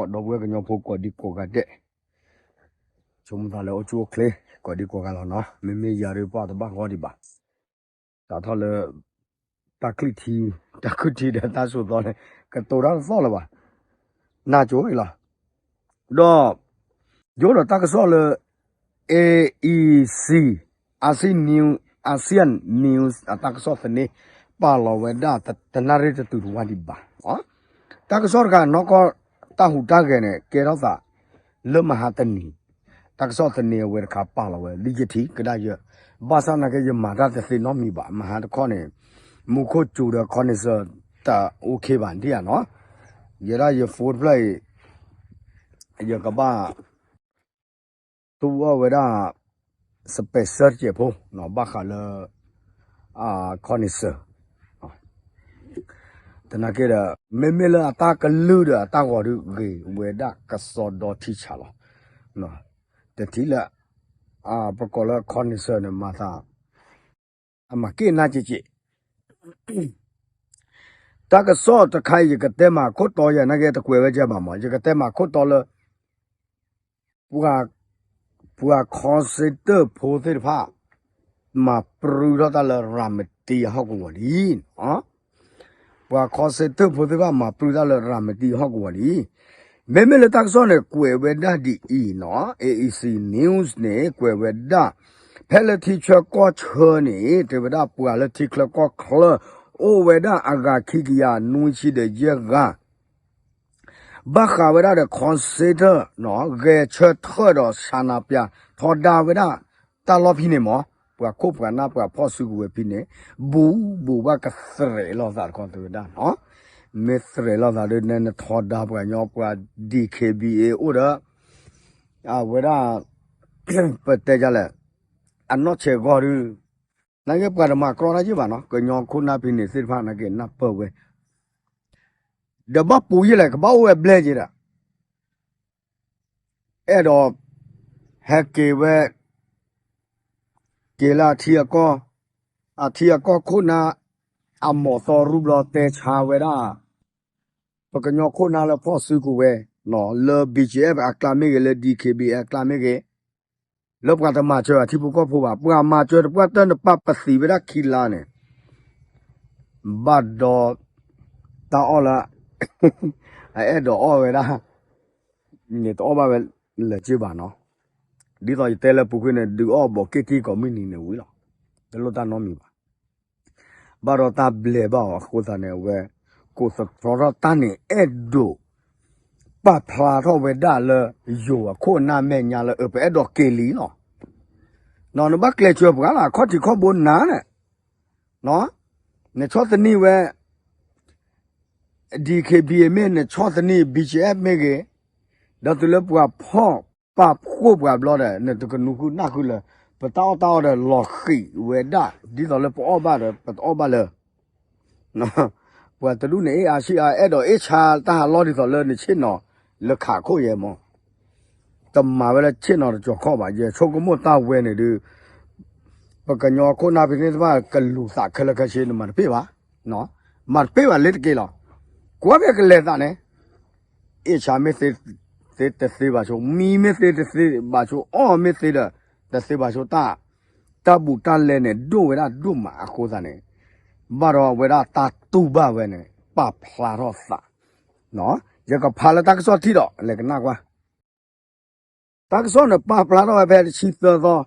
ဒီပုၢ်ဝဲၢ်ကညီဖိကိးဒံကိးဂၤဒဲး, ဆိကမိၣ်သးလၢအိၣ်ဆူၣ်အိၣ်ချ့ ကိးဒံကိးဂၤလီၤနီၤ. မ့မ့ၢ်ယၤဒုးပှၤတဘၣ်ဂီၢ်ဒံးဘၣ်, စးထီၣ်လၢ တၢ်ချံၣ်ထံ, တၢ်ခုၣ်ထံဒီးတၢ်စိၢ်သီန့ၣ် ကတိၤတၢ်တသီၣ်လၢၤဘၣ်, နၢ်ကၠိအံၤလီၤ. ဒီး ယိၣ်ဒီးတၢ်ကစီၣ်လၢ AEC, ASEAN News, ASEAN News အတၢ်ကစီၣ်သန့ ပာ်လီၤဝဲဒၣ်တနၣ်ရံၣ်တတုၤတဝါဒံးဘၣ်. တၢ်ကစီၣ်တခါ နီၢ်ကီၢ် တၢ်ဟူးတၢ်ဂဲၤန့ၣ် ကဲထီၣ်သး လၢမဟါတနံၤ, တၢ်ကစီၣ်သန့အဝဲတခါပာ်လီၤဝဲ လံယထံး ကဒါယ ဘၣ်ဆၣ်နာ်က့ ယမၤတၢ်တသ့နီတမံၤဘၣ်. မဟါတခီန့ၣ် မူခိၣ်စူၤဒီး ခီနံၣ်စၢၢ် တအိၣ်ခ့ဘၣ်ဒံၣ်ဧါနီၤ. ယဲဒၣ်ယ phone တဖျၢၣ်အံၤ ယကဘၣ် သူအီၣ်ဝဲဒၣ် special တစဲးဖိ ဘၣ်ဃးလၢ ခီနံၣ်စၢၢ် သနာ်က့ဒီး မ့မ့ၢ်လၢအတၢ်ကလုၢ်ဒီးအတၢ်ဂီၤဒုး ဂ့ၤဝဲဒၣ်ကစီဒီထံဆးလီၤ. တထံၣ်လၢ ပကိးလၢ ခီနံၣ်စၢၢ် န့ၣ် မၤသး အမၤက့ၣ်နၢ်က့က့. တၢ်ကစီၣ်တခါအံၤ ယကတဲမၤခိၣ်တီယၤ နာ်က့တကွဲးဝဲကဲဘၣ်မး ယကတဲမၤခိၣ်တီလၢ ပှၤ ပှၤခီစ့တၢၣ်ဖိသ့ၣ်တဖၣ် မၤပြူထီၣ်တၢ်လၢရၤမတံအဟီၣ်ကဝီၤလံ. ပှၤခီစ့တၢၣ်ဖိသ့ၣ်တဖၣ် မၤပြူတၢ်လၢရၤမတံအဟီၣ်ကဝီၤလံ. မ့မ့ၢ်လၢတၢ်ကစီၣ်န့ၣ် ကွဲးဝဲဒၣ်ဒ်အံၤနီၤ, AEC News န့ၣ် ကွဲးဝဲဒၣ် ဖဲလၢထံဆၢကီၢ်ဆၢန့ၣ် တဲဝဲဒၣ်ပှၤလၢထံချၢကီၢ်ချၢ အိၣ်ဝဲဒၣ်အဂၤခံကယၤနွံဆံဒီးယဲၢ်ဂၤ ဘၣ်ဃးဝဲဒၣ်ဒီး ခီစ့တၢၣ် ဂဲၤဆၢထၢၣ်ဒီးဆန္ဒပြ ထီဒါဝဲဒၣ် တၢ်လီၢ်ဖဲန့ၣ်မး, ပှၤခိၣ်ပှၤနၢ်ပှၤဖီၣ်စုကဝဲၤဖဲန့ၣ်, ဘူးဘူးဘၣ်ကသရဲးလိာ်သးတခီတဲဝဲဒၣ်နီၤ, မ့ၢ်သရဲးလိာ်သးဒီး နထီဒါပှၤကညီပှၤ DKBA အိၣ်ဒီး အဝဲဒၣ် ပတဲဒ်လဲၣ်, အနီၢ်ဆဲးဂီၤဒုး နာ်က့ပှၤတမၤကြီတၢ်ယ့ၢ်ဘၣ်နီၤ, ကညီခိၣ်နၢ်ဖဲန့ၣ်သ့ၣ်တဖၣ်နာ်က့နၢ်ပၢၢ်ဝဲ, ဒီးဘၣ်ပူၤယ့ၢ်လဲၣ် ကဘၣ်အိၣ်ဝဲဘျဲၣ်က့ၤဒီး အဲၣ်ဒိး ဟဲက့ၤဝဲ က့ၤလၢအထံအကီၢ်, အထံအကီၢ်ခိၣ်နၢ် အမီၤသီရူဘျီတဲဆါဝဲဒၣ် ပကညီခိၣ်နၢ်လၢဖီၣ်စုကဝဲၤ, လၢ BGF အကျါမ့ၢ်ဂ့ၤ, လၢ DKBA အကျါမ့ၢ်ဂ့ၤ, လၢပှၤတမၤစၢၤအထံဖိကီၢ်ဖိဘၣ်, ပှၤမၤစၢၤတပှၢ်တၢၢ်နပာ်ပသံးဝဲဒၣ်ခံလါန့ၣ် ဘၣ်ဒီး တၢ်အီၣ်လၢ အအဲၣ်ဒိးအီၣ်ဝဲဒၣ် န့ၣ်တအီၣ်ဘၣ်ဝဲလၢၤက့ဘၣ်နီၤ, ဒ်သိးယတဲလၢပူၤကွံာ်န့ၣ် ဒုးအီၣ်ဘီးက့ၣ်ထံကိးမုၢ်နံၤန့ၣ်ဝံၤလီၤ, တလိၣ်တၢ်နီတမံၤဘၣ်. ဘၣ်ဒီးတၢ်ဘျဲးဘၣ်အီၤအဃိသတးန့ၣ် အဝဲ ကိးသတြီထီၣ်တၢ်န့ၣ် အဲၣ်ဒိး ပာ်ဖျါထီၣ်ဝဲဒၣ်လၢ ယိၤအခိၣ်အနၢ်မဲာ်ညါလၢ အၢ ပအဲၣ်ဒိးက့ၤလံလီၤ. နဘၣ်ကျဲးစၢးပှၤလၢအခီၣ်ထံးခီၣ်ဘိနၤန့ၣ် နဆီၣ်သနံးဝဲ DKBA မ့ၢ် နဆီၣ်သနံး BGF မ့ၢ်ဂ့ၤ, ဒီးတုၤလၢပှၤဖီၣ်ပာ်ဖှိၣ်ပှၤဘျီဒီး နတကနူၤဃုနၢ်ဃုလၢၤ, ပတၢ်အီၣ်တၢ်အီဒီးလီၤဃံးဝဲဒၣ် ဒ်သိးလၢပအီၣ်ဘၣ်ဒီး ပတအီၣ်ဘၣ်လၢၤ ပှၤတဒူၣ်န့ၣ် အ့ၣ်အါဆံးအါ အဲၣ်ဒိးအ့ၣ်ဆါတၢ်ဟးလီၢ်ဒ်သိးလၢနဆ့ၣ်နီၤလၢခးခိၣ်ယဲမး, တမၤဝဲလၢဆ့ၣ်နီၤတကၠီၤခီၣ်ဘၣ်. ယဆိကမိၣ်တၢ်ဝဲန့ၣ်ဒုး ပကညီခိၣ်နၢ်ဖဲန့ၣ်တဖၣ် ကလူၤသးခဲလၢာ်ခဲဆ့ နမၤတပ့ၢ်ဘၣ်, မၤတပ့ၢ်ဘၣ်လ့ၤတက့ၢ်လီၤ. ကွၢ်ဖဲကလဲၤသးန့ၣ် အ့ၣ်ဆါမ့ၢ်သ့ တသ့ဘၣ်ဆိ, မံမ့ၢ်သ့တသ့ဘၣ်ဆိ, အီၣ်မ့ၢ်သ့ဒီး တသ့ဘၣ်ဆိတၢ်, တၢ်ဘူးတၢ်လဲန့ၣ် ဒိၣ်ဝဲဒၣ်ဒိၣ်မးအဃိသတးန့ၣ်, ဘၣ်ဒီးဝဲဒၣ်တၢ်တူၢ်ဘၣ်ဝဲန့ၣ် ပာ်ဖျါထီၣ်သး, ယကဖးလၢတၢ်ကစီၣ်ထံၣ်ဒီး လဲၤကနၣ်ကွၢ် တၢ်ကစီၣ်န့ၣ် ပာ်ဖျါထီၣ်ဝဲဖဲတဆံသၢသီ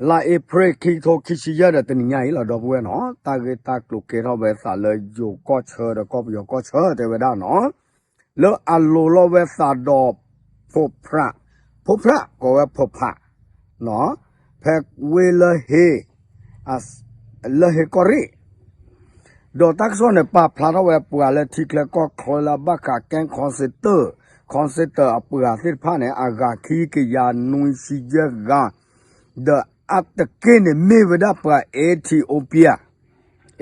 လါအ့ဖြ့ၣ် ခံကထိခံဆံယဲၢ်ဒီးတနံၤညါအံၤလီၤ ဒီပုၢ်ဝဲၢ်နီၤ, တၢ်ဂ့ၢ်တၢ်ကျိၤကဲထီၣ်ဝဲသးလၢယိၤကီၢ်ဆၢဒီးကီၢ်ပယီၤကီၢ်ဆၢတဲဝဲဒၣ်နီၤ, လၢအလိၤလီၤဝဲသးဒီး ဖိဖြး, ဖိဖြး ကိးဝဲဖိဖြး, ဖဲဝ့ၢ်လၢဟ့ လၢဟ့ကီၢ်ရ့ၣ် ဒီးတၢ်ကစီၣ်န့ၣ် ပာ်ဖျါထီၣ်ဝဲပှၤလၢထံချၢကီၢ်ချၢလၢအဘၣ်ဃးကဲ ခီစ့တၢၣ်, ခီစ့တၢၣ်အပှၤသ့ၣ်တဖၣ်န့ၣ် အဂၤခံကယၤနွံဆံယဲၢ်ဂၤ, ဒီးအါတက့ၢ်န့ၣ်မ့ၢ်ဝဲဒၣ်ပှၤ Ethiopia,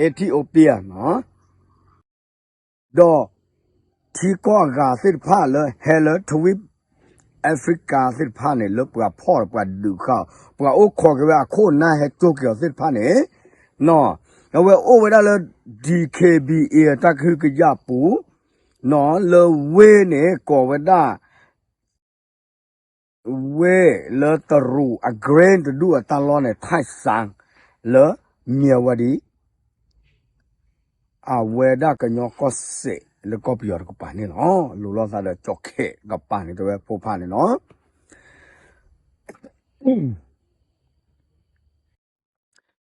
Ethiopia နီၤ ဒီးထံကီၢ်အဂၤသ့ၣ်တဖၣ်လၢဟဲလၢထဝံၣ် Africa သ့ၣ်တဖၣ်န့ၣ် လၢပှၤဖီၣ်ပှၤဒုးဃာ်, ပှၤအိၣ်ခိးက့ၤဝဲအခိၣ်အနၢ်ဟဲကၠိက့ၤအီၤသ့ၣ်တဖၣ်န့ၣ်, အဝဲအိၣ်ဝဲဒၣ်လၢ DKBA တၢ်ကဟုကယာ်ပူၤ, လၢဝ့ၢ်န့ၣ် ကိးဝဲဒၣ် ဝ့ၢ်လၢတရူးအ grain တဒူၣ်အတၢ်လီၢ်န့ၣ် ထၢၣ်စၣ် လၢမၠဲၤဝတံၤ အဝဲဒၣ်ကညီကီၢ်စဲၣ်လၢကီၢ်ပယီၤတကပၤန့ၣ်လီၤ. လိၤလိာ်သးဒီးကၠီၣ်ခဲၣ်တကပၤန့ၣ် တဲဝဲဖိဖးန့ၣ်လီၤ.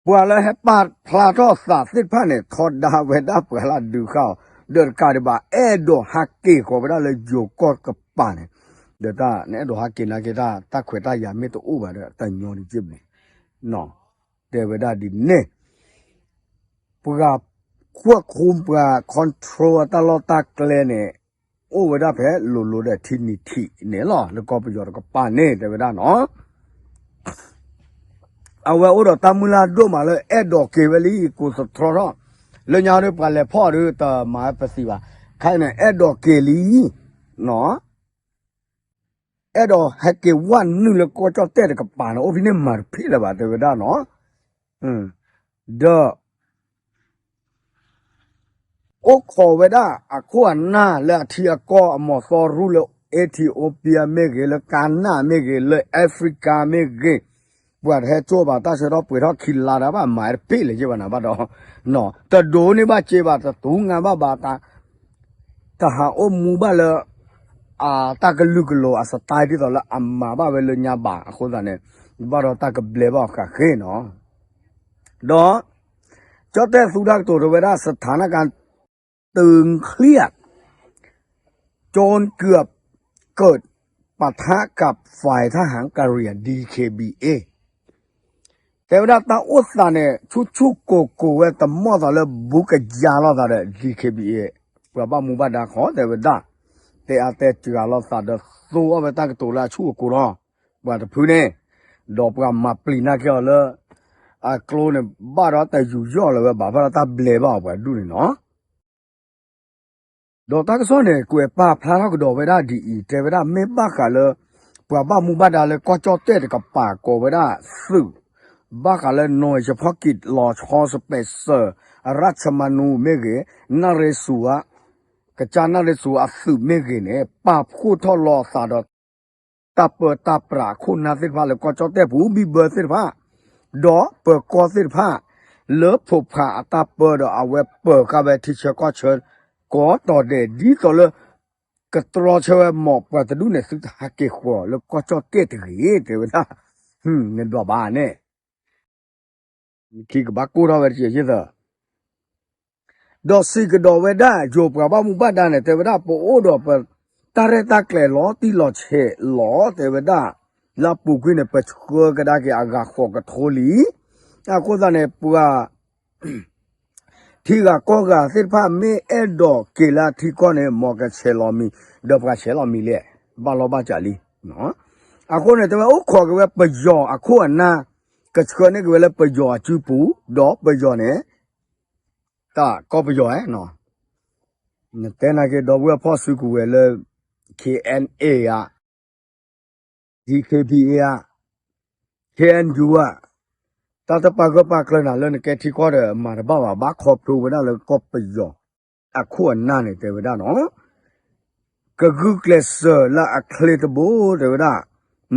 ပှၤလၢဟဲပာ်ဖျါထီၣ်သးသ့ၣ်တဖၣ်န့ၣ် ထီဒါဝဲဒၣ်ပှၤလၢဒုးဃာ်အီၤ ဒီးတကးဒံးဘၣ် အဲၣ်ဒိးဟးက့ၤဃီၤဝဲဒၣ်လၢယိၤကီၢ်တကပၤန့ၣ် ဒီးတၢ်နအဲၣ်ဒိးဟးက့ၤနာ်က့ၤတၢ် တၢ်ခွဲးတၢ်ယာ်မ့ၢ်တအိၣ်ဘၣ်ဒီး တညီတက့ၢ်ဘၣ် တဲဝဲဒၣ်ဒ်န့ၣ် ပှၤကွၢ်ခူပှၤ control အတၢ်လီၢ်တၢ်ကျဲန့ၣ် အိၣ်ဝဲဒၣ်ဖဲလိၤလိၤဒီးထံနံၤထံးန့ၣ်လီၤ. လၢကီၢ်ပယီၤတကပၤန့ၣ် တဲဝဲဒၣ်နီၤ အဝဲအိၣ်ဒီးတၢ်မုၢ်လၢ်ဒိၣ်မးလၢအဲၣ်ဒိးက့ၤဝဲလံ ကိးသတြီထီၣ် လၢညါဒီးပှၤလဲၤဖီၣ်ဒီးတမၤဝဲပသံဘၣ်. ခဲအံၤန့ၣ် အဲၣ်ဒိးက့ၤလံ အဲၣ်ဒိးဟဲက့ၤဝဲနုာ်လၢကီၢ်ကၠီၣ်တဲၣ်တကပၤန့ၣ် အိၣ်ဖဲန့ၣ်မၤတဖ့ၣ်လၢၤဘၣ် တဲဝဲဒၣ်နီၤ. ဒီး အိၣ်ခိးဝဲဒၣ်အခိၣ်အနၢ်လၢအထံအကီၢ်အမီၤသီရူၢ်လၢ Ethiopia မ့ၢ်ဂ့ၤ, လၢ Ghana မ့ၢ်ဂ့ၤ, လၢ Africa မ့ၢ်ဂ့ၤ, ပှၤတဟဲကၠိဘၣ်တၢ်ဆၢထီၣ်ပှဲၤထီၣ်ခံလါဒၣ်ဘၣ် မၤတပ့ၢ်လၢၤက့ဘၣ်နၤဘၣ်ဒီး, တဒိးန့ၢ်ဘၣ်က့ဘၣ် တသူငါဘၣ်ဘၣ် တဟးအိၣ်မူဘၣ်လၢ အတၢ်ကလုာ်ကလိၤအ style ဒ်သိးလၢအမၤဘၣ်ဝဲလၢညါဘၣ်အဃိသတးန့ၣ်, ဘၣ်ဒီးတၢ်ကဘျဲးဘၣ်အီၤဃာ်ဃ့နီၤ. ဒီး ကၠီၣ်တဲၣ်သူတၢ်ကတိၤတဲဝဲဒၣ် สถานการณ์ตึงเครียด จนเกือบเกิดปะทะกับฝ่ายทหารกะเหรี่ยง DKBA တဲဝဲဒၣ်တၢ်အိၣ်သးန့ၣ် ဆူၣ်ဆူၣ်ကိၢ်ကိၢ်ဝဲတမီၢ်သးလၢဘူးကယၤလိာ်သးဒီး DKBA ပှၤဘၣ်မူဘၣ်ဒါခီတဲဝဲဒၣ်, တဲအါတဲစှၤလိာ်သးဒီးသိအီၣ်ဝဲတၢ်ကတိၤလၢအဆူၣ်အကိၤလီၤ, ပှၤတဖုန့ၣ်, ဒီးပှၤမၤပျံၤနာ်က့ၤအီၤလၢ အကျိန့ၣ် ဘၣ်ဒီးတယူးယီၣ်လၢၤဝဲဘၣ် ဘၣ်ဒီးတၢ်ဘျဲးဘၣ်အီၤပှၤဒူၣ်န့ၣ်နီၤ. ဒီးတၢ်ကစီၣ်န့ၣ် ကွဲးပာ်ဖျါထီၣ်ကဒီးဝဲဒၣ်ဒ်အံၤ, တဲဝဲဒၣ်မ့ၢ်ဘၣ်ဃးလၢ ပှၤဘၣ်မူဘၣ်ဒါလၢကီၢ်ကၠီၣ်တဲၣ်တကပၤကိးဝဲဒၣ်သုး, ဘၣ်ဃးလၢ หน่วยเฉพาะกิจ ลฉ สเปเซอร์ ราชมนู မ့ၢ်ဂ့ၤ, နၣ်ရ့စူၤဧါ, ကစၢ်နၣ်ရ့စူၤအသုးမ့ၢ်ဂ့ၤန့ၣ် ပာ်ဖှိၣ်ထီၣ်လီၤအသးဒီး တၢ်ပၢတၢ်ပြးအခိၣ်နၢ်သ့ၣ်တဖၣ်လၢကီၢ်ကၠီၣ်တဲၣ်ပူၤ ဘံၣ်ဘၢသ့ၣ်တဖၣ်, ဒီးပၢၤကီၢ်သ့ၣ်တဖၣ် လၢဖိးဖးအတၢ်ပၢဒီးအဝဲပၢၤဃာ်ဝဲထံဆၢကီၢ်ဆၢ ကိးတီၤဒဲး ဒ်သိးလၢ ကတြီဆၢဝဲ မ့ၢ်ပှၤတဒူၣ်န့ၣ် သုတဟးက့ၤဃီၤလၢကီၢ်ကၠီၣ်တဲၣ်တဂ့ၤ တဲဝဲဒၣ်, နဒွးဘၣ်န့ၣ် ခံကဘၣ်ကိၢ်ထီၣ်ဝဲတက့ၢ်သၢ ဒီးစံးကဒီးဝဲဒၣ် ယိၤပှၤဘၣ်မူဘၣ်ဒါန့ၣ် တဲဝဲဒၣ် ပအိၣ်ဒီးပတၢ်ရဲၣ်တၢ်ကျဲၤလီၤတံၢ်လီၤဆဲးလီၤ တဲဝဲဒၣ်, လၢအပူၤကွံာ်န့ၣ် ပဆှၢကဒါက့ၤအဂၤဃိးကထိလံ. အဃိသတးန့ၣ် ပှၤ ထံဂၤကီၢ်ဂၤသ့ၣ်တဖၣ် မ့ၢ်အဲၣ်ဒိးက့ၤလၢအထံကီၢ်န့ၣ် မ်ကဆဲးလီၤမံၤ, ဒီးပှၤဆဲးလီၤမံၤလဲၣ်, ဘၣ်လီၤဘၣ်စးလံ. အဃိန့ၣ် တဲဝဲအိၣ်ခိးက့ၤဝဲပယီၤအခိၣ်အနၢ်, ကဆှၢန့ၢ်က့ၤဝဲလၢပယီၤအစုပူၤ, ဒီးပယီၤန့ၣ် တၢ်ကီၢ်ပယီၤဧါ, နတဲနာ်က့ၤ ဒီပုၢ်ဝဲၢ်ဖီၣ်စုကဝဲၤလၢ KNA ဧါ, DKBA ဧါ, KNU ဧါ, တၢ်တပာ်ဂၢၢ်ပာ်ကျၢၤနၤလၢနကဲထံကီၢ်ဒီး မၤတဘၣ်ဘၣ်, ဘၣ်ခီဖျိဝဲဒၣ်လၢကီၢ်ပယီၤအခိၣ်အနၢ်န့ၣ် တဲဝဲဒၣ်နီၤ. ကဂုာ်ကျဲးစၢးလၢအချ့တဘိ တဲဝဲဒၣ်,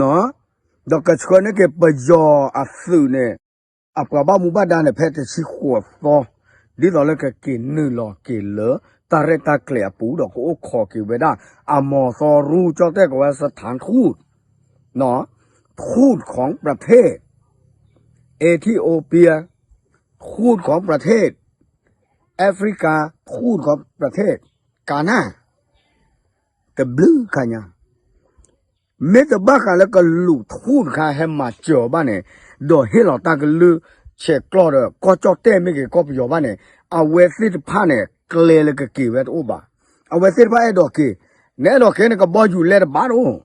ဒီးကဆှၢန့ၢ်က့ၤပယီၤအသုးန့ၣ် အပှၤဘၣ်မူဘၣ်ဒါန့ၣ် ဖဲတဆံဃိးသီ, ဒ်သိးလၢကက့ၤနုာ်လီၤက့ၤလၢ တၢ်ရဲၣ်တၢ်ကျဲၤအပူၤ ဒီးကအိၣ်ခိးက့ၤဝဲဒၣ် အမီၤသီရူၢ်ကၠီၣ်တဲၣ်ကိးဝဲ สถานทูต ทูตของประเทศ เอธิโอเปีย ทูตของประเทศ แอฟริกา ทูตของประเทศ กานา တဘျုးခါညါ မ့ၢ်တဘၣ်ဃးလၢကလူးထူၣ်တခါဟဲမၤစၢၤအီၤဘၣ်န့ၣ်, ဒီးဟ့ၣ်လီၤတၢ်ကလုၢ်ဆဲးကျိးဒီး ကီၢ်ကၠီၣ်တဲၣ်မ့ၢ်ဂ့ၤ ကီၢ်ပယီၤဘၣ်န့ၣ်, အဝဲသ့ၣ်တဖၣ်န့ၣ် ကျဲလၢကက့ၤဝဲတအိၣ်ဘၣ်. အဝဲသ့ၣ်တဖၣ်အဲၣ်ဒိးက့ၤ, နအဲၣ်ဒိးက့ၤနကဘီယူၤလဲတဘၣ်တအိၣ်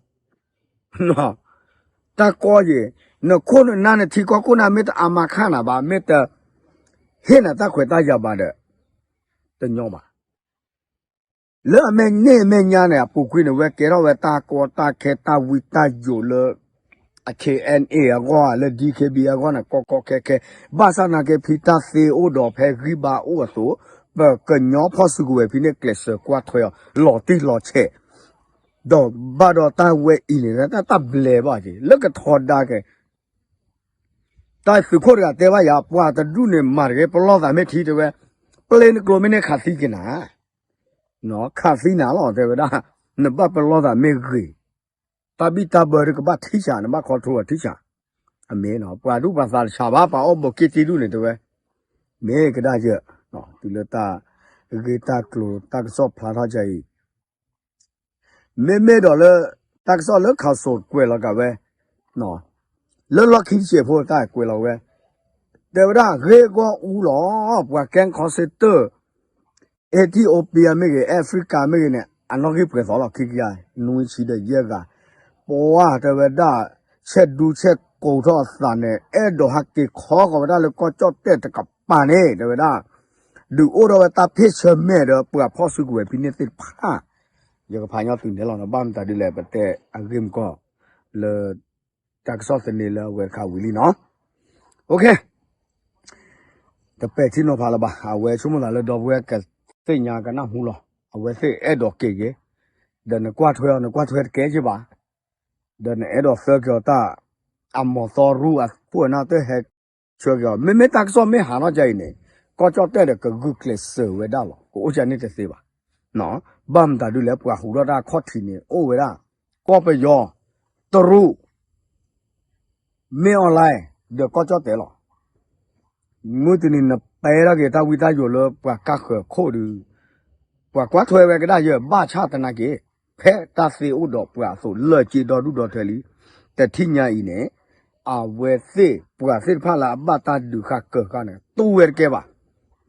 တၢ်ကီယံၤ, နခိၣ်နနၢ်နထံကီၢ်ခိၣ်နၢ်မ့ၢ်တအါမးခါနၤဘၣ်, မ့ၢ်တဟ့ၣ်နၤတၢ်ခွဲးတၢ်ယာ်ဘၣ်ဒီး တညီဘၣ်. လၢအမဲာ်န့ၢ်အမဲာ်ညါန့ၣ် အပူၤကွံာ်န့ၣ် ဝဲကဲထီၣ်ဝဲတၢ်ကီတၢ်ခဲတၢ်ဝံတၢ်ယိာ်လၢ အ KNA အဂီၢ် လၢ DKBA အဂီၢ်န့ၣ် ကီကီခဲခဲ, ဘၣ်ဆၣ်နာ်က့ ဖံတၢ်သ့အိၣ်ဒီးဖဲဂံၢ်ဘါအိၣ်အသိး, ပကညီဖီၣ်စုကဝဲၤဖဲန့ၣ် ကျဲးစၢးကွၢ်ထွဲအီၤ လီၤတံၢ်လီၤဆဲး, ဒီးဘၣ်ဒီးတၢ်ဝဲအံၤန့ၣ် တၢ်တၢ်ဘျဲးဘၣ်က့ၤ လၢကထီဒါက့ၤ တၢ်သုးခိၣ်တဂၤတဲဘၣ်ယၤ ပှၤတဒူၣ်န့ၣ်မၤတဂ့ၤ ပလီၢ်သးမ့ၢ်ထံတဲဝဲ, ပျ့ၤနကျိၤမ့ၢ်န့ၢ်ခးသံက့ၤနၤ, ခးသံနၤလီၤတဲဝဲဒၣ်, နဘၣ်ပလီၢ်သးမ့ၢ်ဂ့ၤ, တၢ်ဘံၣ်တၢ်ဘၢဒုးကဘၣ်ထံၣ်ဆး နဘၣ်ခီထီၣ်ထံၣ်ဆး, အမ့ၢ်နီၤ ပှၤဒူၣ်ပှၤသးတဆးဘၣ် ပှၤအီၣ်ဘိးက့တံဒူၣ်န့ၣ်တဲဝဲ, မ့ၢ်ကဒါယၢ, တုၤလၢတၢ်ဂ့ၢ်တၢ်ကျိၤတၢ်ကစီၣ်ဖျါထီၣ်ကအံၤ မ့မ့ၢ်ဒီးလၢ တၢ်ကစီၣ်လၢ council ကွဲးလီၤကးဝဲ, လၢလီၢ်ခံတစဲးဖိတၢ်ကွဲးလီၤဝဲ, တဲဝဲဒၣ်ဂ့ၢ်ဂီၢ်အူလီၤ, ပှၤကဲခီစ့တၢၢ် Ethiopia မ့ၢ်ဂ့ၤ Africa မ့ၢ်ဂ့ၤန့ၣ် အနီၣ်ဂံၢ်ပှဲၤသီလီၤ ခံကယၤ နွံဆံဒီးယဲၢ်ဂၤ, ပှၤတဲဝဲဒၣ် ဆဲးဒူဆဲးကိးထီၣ်အသးန့ၣ် အဲၣ်ဒိးဟးက့ၤခီဃီၤဝဲဒၣ်လၢကီၢ်ကၠီၣ်တဲၣ်တကပၤန့ၣ် တဲဝဲဒၣ် ဒုးအိၣ်ထီၣ်ဝဲတၢ်ဖ့ၣ်ဆၢမဲာ်ဒီးပှၤဖီၣ်စုကဝဲၤဖဲန့ၣ်သ့ၣ်တဖၣ်, ယကဖးညီသုန့ၣ်လီၤနီၤ ဘၣ်မတၤဒ်လဲၣ် ပတဲအဂ့ၢ်မကီၢ် လၢ တၢ်ကစီၣ်သန့လၢအဝဲတခါဝံၤလံနီၤ, တပဲာ်ထံနီၤဖးလၢၤဘၣ် အဝဲဆိကမိၣ်သးလၢဒီပုၢ်ဝဲၢ်ကသ့ၣ်ညါကနၢ်ဟူလီၤ အဝဲသ့ၣ်အဲၣ်ဒိးက့ၤဂ့ၤ, ဒီးနကွၢ်ထွဲအီၤ နကွၢ်ထွဲတကဲက့ၤဘၣ် ဒီးနအဲၣ်ဒိးသၢက့ၤအီၤတၢ်, အမီၤသီရူအခိၣ်အနၢ်တဟဲဆှၢက့ၤအီၤ မ့မ့ၢ်တၢ်ကစီၣ်မ့ၢ်ဟးထီၣ်ဒ်အံၤန့ၣ် ကီၢ်ကၠီၣ်တဲၣ်ဒီးကဂုာ်ကျဲးစၢးဝဲဒၣ်လီၤ ကအိၣ်ကန့ၣ်တသ့ဘၣ်, ဘၣ်မတၤဒ်လဲၣ် ပှၤဟူးထီၣ်တၢ်အခီၣ်ထံးန့ၣ် အိၣ်ဝဲဒၣ် ကီၢ်ပယီၤ, တရူး မ့ၢ်အီၤလဲၣ် ဒီးကီၢ်ကၠီၣ်တဲၣ်လီၤ, မုၢ်တနံၤနပဲထီၣ်က့ၤတၢ်ဝံတၢ်ယိးလၢပှၤကါဃၢၤခိၣ်ဒီး, ပှၤကွၢ်ထွဲဝဲကဒၣ်ယဲ ဘၣ်ဆၣ်သနာ်က့ ဖဲတၢ်သ့အိၣ်ဒီးပှၤအသိး လၢာ်က့ဒီဒူၣ်ဒီထၢလံ, တထံၣ်ညါအံၤန့ၣ် အဝဲသ့ၣ်ပှၤသ့ၣ်တဖၣ်လၢအဘၣ်တၢ်ဒုးဃာ်ကၢၤဃာ်န့ၣ် တူၢ်ဝဲတကဲဘၣ်,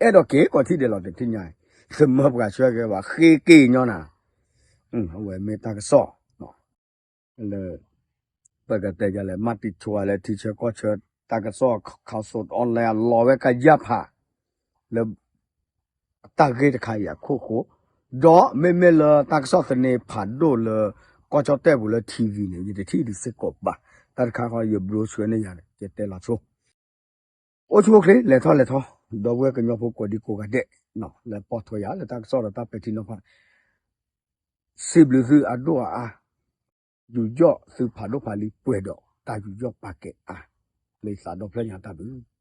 အဲၣ်ဒိးက့ၤကီးထံၣ်ဒဲးလီၤ တထံၣ်ညါအံၤ, သမၢပှၤဆှၢက့ၤဘၣ် ဃ့က့ၤညီနၤ, အဝဲမ့ၢ်တၢ်ကစီၣ် လၢ ပကတဲယလဲၣ် မၤတံၤဆိလၢထံဆၢကီၢ်ဆၢ တၢ်ကစီၣ် council online အလီၤဝဲကယၢ်ဖး လၢ တၢ်ဂ့ၢ်တခါအံၤအခိၣ်ဃိ, ဒီးမ့မ့ၢ်လၢတၢ်ကစီၣ်သန့ဖးဒိၣ်လၢ ကီၢ်ကၠီၣ်တဲၣ်ပူၤလၢ ထံဝံၤ န့ၣ် ယတထံၣ်ဒံးစ့ၢ်ကီးဘၣ်, တၢ်တခါဃီယဘျိဆှၢန့ၢ်ယၤန့ၣ် ယတဲလီၤဆိ အိၣ်ဆူၣ်အိၣ်ချ့ လဲၤထီၣ်လဲၤထီ, ဒီပုၢ်ဝဲၢ်ကညီဖိကိးဒံကိးဂၤဒဲး, လၢပိာ်ထွဲယၤလၢတၢ်ကစီၣ်ဒီးတၢ်ပဲာ်ထံနီၤဖး, စံးဘျုးသုအဒိၣ်အအါ, ယူးယီၣ်သုဖးဒိၣ်ဖးလံပှဲၤဒီး တၢ်ယူးယီၣ်ပာ်ကဲအါ, လၢယသးဒီဖျၢၣ်ညါတၢ်ဘျုး